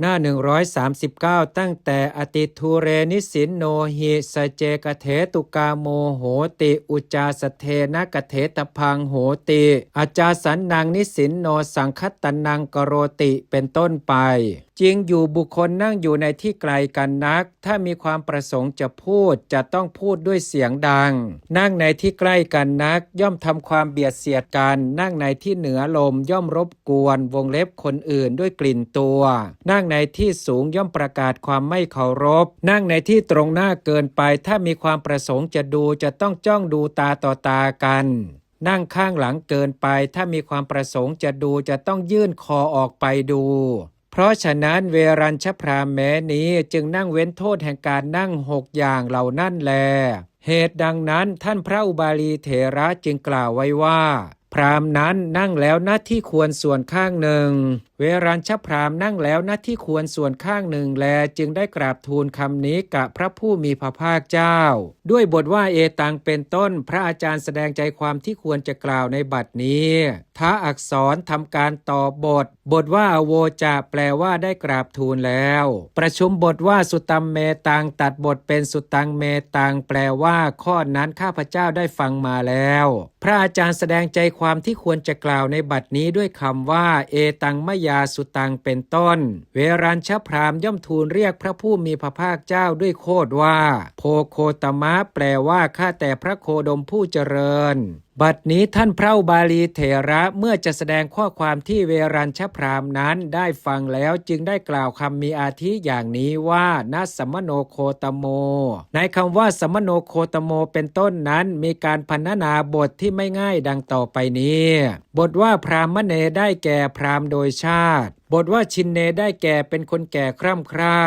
ໜ້າໜຶ່ງຮ້ອຍສາມສິບເກົ້າ ຕັ້ງແຕ່ ອະຕິທຸເຣນິສິນໂນຫິ ສະເຈກະເຖຕຸກາໂມໂຫຕິ ອຸຈາສະເທນະກະເຖຕະພັງໂຫຕິ ອາຈາສັນນັງນິສິນໂນ ສັງຄະຕະນັງກະໂຣຕິ ເປັນຕົ້ນໄປ. ຈິງຢູ່ ບຸກຄົນນັ່ງຢູ່ໃນທີ່ໄກກັນນັກ ຖ້າມີຄວາມປະສົງຈະພູດ ຈະຕ້ອງພູດດ້ວຍສຽງດັງ. ນັ່ງໃນທີ່ໃກ້ກັນນັກ ຍ່ອມທຳຄວາມບຽດສຽດກັນ. ນັ່ງໃນທີ່ເໜືອລົມ ຍ່ອມລົບກວນ ວົງເລັບ ຄົນອື່ນດ້ວຍກິ່ນຕົວ. ນັ່ງໃນທີ່ສູງ ຍ່ອມປະກາດຄວາມໄມ່ເຄົາລົບ. ນັ່ງໃນທີ່ຕົງໜ້າເກີນໄປ ຖ້າມີຄວາມປະສົງຈະດູ ຈະຕ້ອງຈ້ອງດູຕາຕໍ່ຕາກັນ. ນັ່ງຂ້າງຫຼັງເກີນໄປ ຖ້າມີຄວາມປະສົງຈະດູ ຈະຕ້ອງຍື່ນຄໍອອກໄປດູ. ເພາະສະນັ້ນ ເວຣັນຊະພຣາມແມ້ນີ້ ຈຶ່ງນັ່ງເວັ້ນໂທດແຫ່ງການນັ່ງຫົກຢ່າງເຫຼົ່ານັ້ນແລ. ເຫດດັ່ງນັ້ນ ທ່ານພຣະອຸບາລີເຖຣະຈຶ່ງກ່າວໄວ້ວ່າ ພຣາມນັ້ນນັ່ງແລ້ວນະທີ່ຄວນສ່ວນຂ້າງໜຶ່ງ, ເວຣັນຊະພຣາມນັ່ງແລ້ວນະທີ່ຄວນສ່ວນຂ້າງໜຶ່ງແລ ຈຶ່ງໄດ້ກາບທູນຄຳນີ້ກະພຣະຜູ້ມີພະພາກເຈົ້າ ດ້ວຍບົດວ່າເອຕັງເປັນຕົ້ນ. ພຣະອາຈານສະແດງໃຈຄວາມທີ່ຄວນຈະກ່າວໃນບັດນີ້. ທະອັກສອນທຳການຕໍ່ບົດ. ບົດວ່າອະໂວຈະ ແປວ່າໄດ້ກາບທູນແລ້ວ. ປະຊຸມບົດວ່າສຸຕັມເມຕັງ ຕັດບົດເປັນສຸຕັງເມຕັງ ແປວ່າ ຂໍ້ນັ້ນຂ້າພະເຈົ້າໄດ້ຟັງມາແລ້ວ. ພຣະອາຈານສະແດງໃຈຄວາມທີ່ຄວນຈະກ່າວໃນບັດນີ້ດ້ວຍຄຳວ່າ ເອຕັງມະຍາສຸຕັງ ເປັນຕົ້ນ. ເວຣັນຊະພຣາມຍ່ອມທູນຮຽກພຣະຜູ້ມີພະພາກເຈົ້າດ້ວຍໂຄດວ່າ ໂຄໂຄຕະມະ ແປວ່າ ຂ້າແຕ່ພຣະໂຄດົມຜູ້ຈະເລີນ. ບັດນີ້ທ່ານພຣະອຸບາລີເຖຣະ ເມື່ອຈະສະແດງຂໍ້ຄວາມທີ່ເວຣັນຊະພຣາມນັ້ນໄດ້ຟັງແລ້ວ ຈຶ່ງໄດ້ກ່າວຄຳມີອາທິຢ່າງນີ້ວ່າ ນະ ສະມະໂນໂຄຕະໂມ. ໃນຄຳວ່າ ສະມະໂນໂຄຕະໂມ ເປັນຕົ້ນນັ້ນ ມີການພັນນະນາບົດທີ່ໄມ່ງ່າຍດັ່ງຕໍ່ໄປນີ້. ບົດວ່າພຣາມມະເນ ໄດ້ແກ່ພຣາມໂດຍຊາດ. ບົດວ່າຊິນເນ ໄດ້ແກ່ເປັນຄົນແກ່ຄຣໍ້າຄຣາ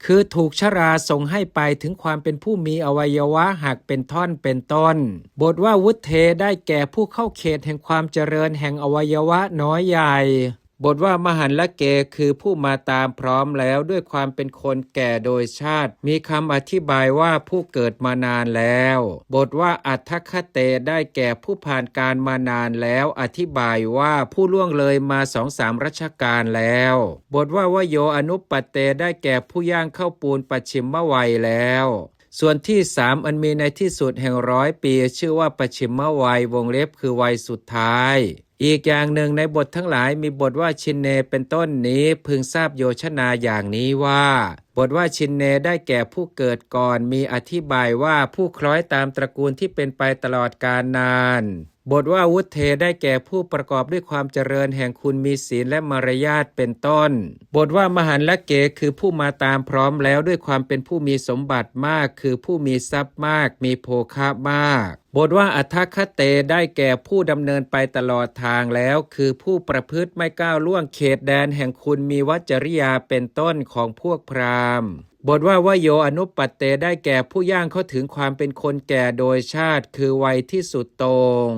ຄືຖືກຊະລາສົ່ງໃຫ້ໄປເຖິງຄວາມເປັນຜູ້ມີອະໄວຍະວະຫັກເປັນທ່ອນເປັນຕົ້ນ. ບົດວ່າວຸດເທ ໄດ້ແກ່ຜູ້ເຂົ້າເຂດແຫ່ງຄວາມຈະເລີນແຫ່ງອະໄວຍະວະນ້ອຍໃຫຍ່. ບົດວ່າມະຫັນລະເກ ຄືຜູ້ມາຕາມພ້ອມແລ້ວດ້ວຍຄວາມເປັນຄົນແກ່ໂດຍຊາດ ມີຄຳອະທິບາຍວ່າ ຜູ້ເກີດມານານແລ້ວ. ບົດວ່າອັດທະຄະເຕ ໄດ້ແກ່ຜູ້ຜ່ານການມານານແລ້ວ ອະທິບາຍວ່າ ຜູ້ລ່ວງເລີຍມາສອງສາມລັດຊະການແລ້ວ. ບົດວ່າວະໂຍອະນຸປະເຕ ໄດ້ແກ່ຜູ້ຍ່າງເຂົ້າປູນປະຊິມມະໄວແລ້ວ. ສ່ວນທີສາມ ອັນມີໃນທີ່ສຸດແຫ່ງຮ້ອຍປີ ຊື່ວ່າປະຊິມມະໄວ ວົງເລັບ ຄືໄວສຸດທ້າຍ. ອີກຢ່າງໜຶ່ງໃນບົດທັງຫຼາຍ ມີບົດວ່າຊິນເນ ເປັນຕົ້ນນີ້ ເພິ່ງຊາບໂຍຊະນາຢ່າງນີ້ວ່າ ບົດວ່າຊິນເນ ໄດ້ແກ່ຜູ້ເກີດກ່ອນ ມີອະທິບາຍວ່າ ຜູ້ຄລ້ອຍຕາມຕະກູນທີ່ເປັນໄປຕະຫຼອດການນານ. ບົດວ່າວຸດເທ ໄດ້ແກ່ຜູ້ປະກອບດ້ວຍຄວາມຈະເລີນແຫ່ງຄຸນມີສິນ ແລະ ມາລະຍາດ ເປັນຕົ້ນ. ບົດວ່າມະຫັນລະເກ ຄືຜູ້ມາຕາມພ້ອມແລ້ວດ້ວຍຄວາມເປັນຜູ້ມີສົມບັດມາກ ຄືຜູ້ມີຊັບມາກ ມີໂພຄະມາກ. ບົດວ່າອັດທະຄະເຕ ໄດ້ແກ່ຜູ້ດຳເນີນໄປຕະຫຼອດທາງແລ້ວ ຄືຜູ້ປະພຶດໄມ່ກ້າວລ່ວງເຂດແດນແຫ່ງຄຸນມີວັດຈະລິຍາເປັນຕົ້ນຂອງພວກພຣາມ. ບົດວ່າວະໂຍອະນຸປະເຕ ໄດ້ແກ່ຜູ້ຍ່າງເຂົ້າເຖິງຄວາມເປັນຄົນແກ່ໂດຍຊາດ ຄືໄວທີ່ສຸດໂຕ່ງ.